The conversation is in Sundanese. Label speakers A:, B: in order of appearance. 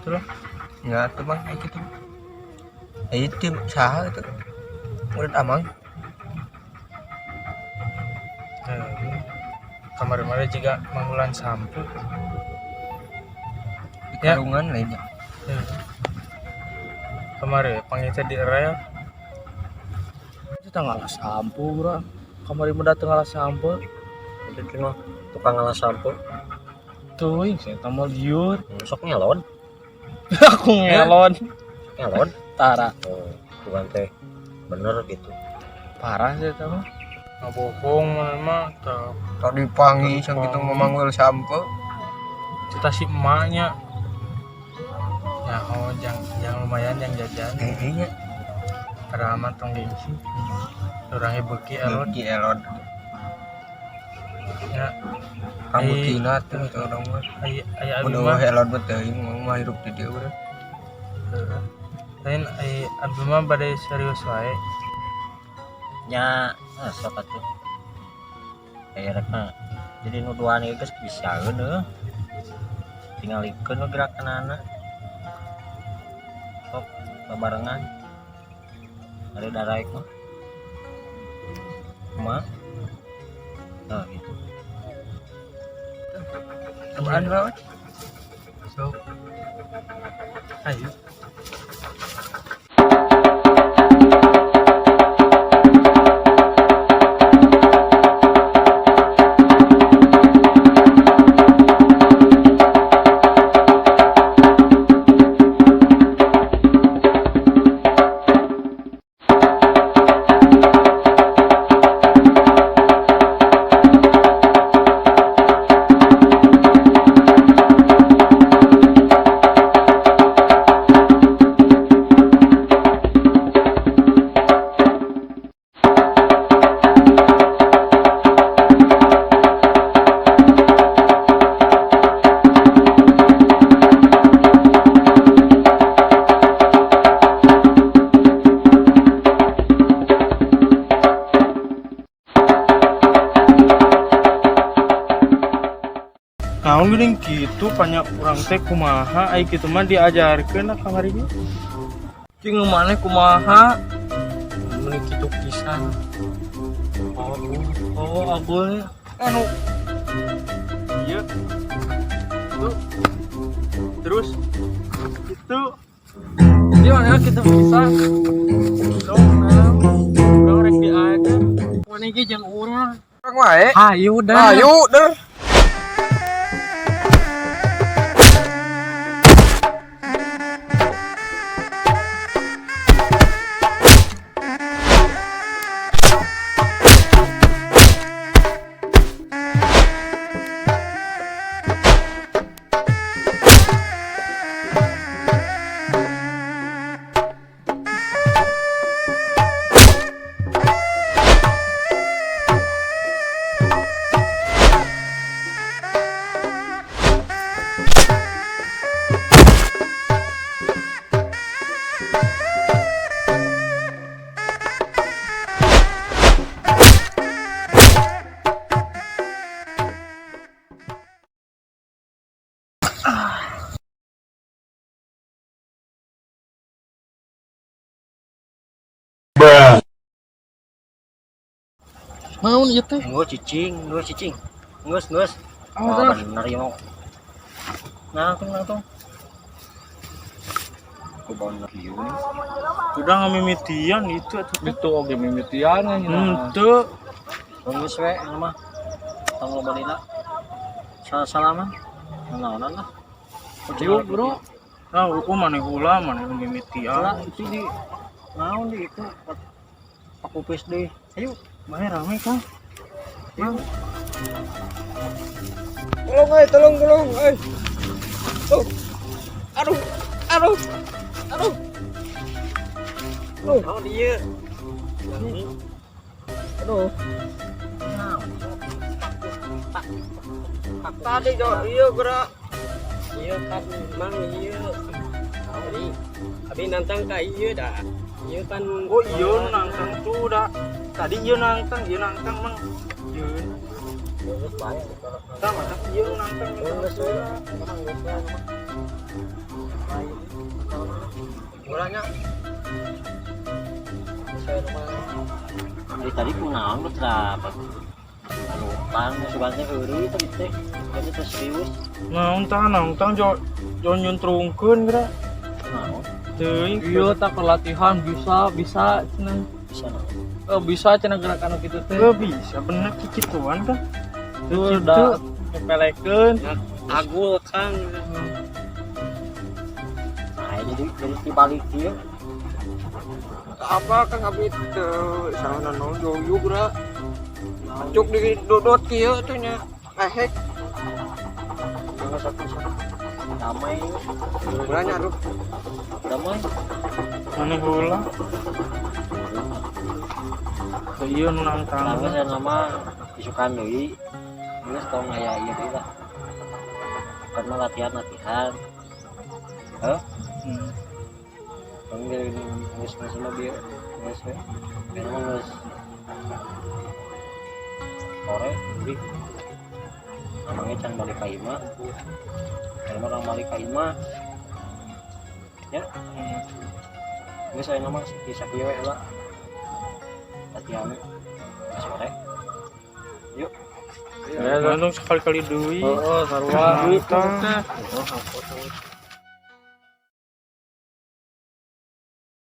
A: atuh lah.
B: Nya atuh mah kayak gitu. Itu saha itu? Murid Amang.
A: Kamari-mari juga manggulan sampo.
B: Di karungan lainnya.
A: Ya. Kamari panggil teh di rel.
C: Itu tanggal sampo, bro. Kamari mah dateng ngalah sampo.
D: Itu mah tukang ngalah sampo.
C: Tuh, saya tambah liur.
D: Sok ngelon.
C: Aku ngelon.
D: Ngelon.
C: Tara.
D: Oh, bukan teh. Bener gitu.
C: Parah sih itu mah.
A: Nggak bohong mana mah teu.
B: Tadi pangi sang kitu memanggil sampo.
A: Cita si emaknya. Ya, oh, jang lumayan jang jajan.
B: Heeh nya.
A: Padahal mah tong gengsi. Orangnya beuki elon.
B: Beuki elon.
A: Ya.
B: Rambut tuh itu orang mah.
A: Aya abi
B: Udah
A: mah.
B: Elon mah teuing mah hirup di dieu urang.
A: Heeh. Lain ai abi mah bade serius wae.
D: Nya, sok atuh. Aya rek mah. Jadi nu duaan ieu geus bisaeun heuh. Tingalikeun we gerakanana. Sok babarengan. Ari daraek mah. Kumaha? Nah, gitu.
B: Apaan lawan?
A: Sok. Ayo. Naon geuning kitu banyak urang teh kumaha ai kitu mah diajarkeun lah kamari ge.
C: Cing maneh kumaha? Mun kitu pisan. Oh, aku
A: anu ieu. Tuh. Terus itu
C: di mana kitu pisan?
A: Sok nah. Urang rek diajar.
C: Maneh ge jeung urang.
B: Urang wae.
C: Hayu dah.
B: Hayu der.
C: Naon ieu teh?
D: Geus cicing, geus cicing. Geus, geus.
C: Oh,
D: Wah, bener ieu mah. Nah, tuh. Ku bawa kieu nih.
A: Udah ngamimitian itu atuh.
C: Itu oge mimitian nya.
A: Henteu.
D: Geus we anu mah. Tong loba lila. Salah-salaman. Naonan lah.
C: Yuk, bro.
A: Nah, aku maneh heula maneh mimitian.
D: Lah, itu di naon di itu Pak Kupis deh. Ayo,
A: bae rame Kang.
D: Ayo.
B: Tolong euy, tolong, tolong euy. Tuh. Aduh, aduh. Aduh. Aduh.
D: Naon ieu?
B: Aduh.
D: Naon?
B: Tadi jo ieu gerak.
E: Iya kan mang iya. Jadi abi nantang ka iya dah. Iya kan.
A: Oh iya nantang tuh dah. Tadi iya nantang mang. Iya.
D: Geus bae.
A: Sama iya nantang.
D: Geus we. Emang geus we. Lain.
B: Urangnya.
D: Saya mah dari tadi kunaon lu terapa? Anu tang sugan teh heureuy tadi teh. Jadi teh serius.
A: Naon tah, naon tah jo jo nyuntrungkeun geura.
D: Kunaon?
A: Teuing.
C: Iya, tak latihan bisa bisa cenah.
D: Bisa naon?
C: Oh, bisa cenah gerakan kitu teh.
A: Gak bisa bener kikituan kan.
C: Tuh da nyepelekeun.
E: Agul Kang.
D: Nah, jadi dibalik kieu.
B: Apa Kang, abi teu sauna naon joyug ra. Cuk di dodot kieu tuh nya. Ehek.
D: Mangga satu satu. Damai.
B: Urangnya aduh.
D: Damai.
A: Maneh heula. Teu ieu nu nangtang.
D: Karena saya nama isukan deui. Geus tong aya ieu deui lah. Karena latihan-latihan. Hah?
A: Hmm.
D: Tong geus geus geus mah bieu. Geus we. Bieu mah geus. Sore beli. Namanya can balik ka imah. Can orang balik ka imah. Ya. Geus aya nama sakieu we lah. Latihan sore. Yuk.
A: Ya, langsung sekali-kali deui.
C: Oh, sarua.
A: Nangtang.
D: Oh,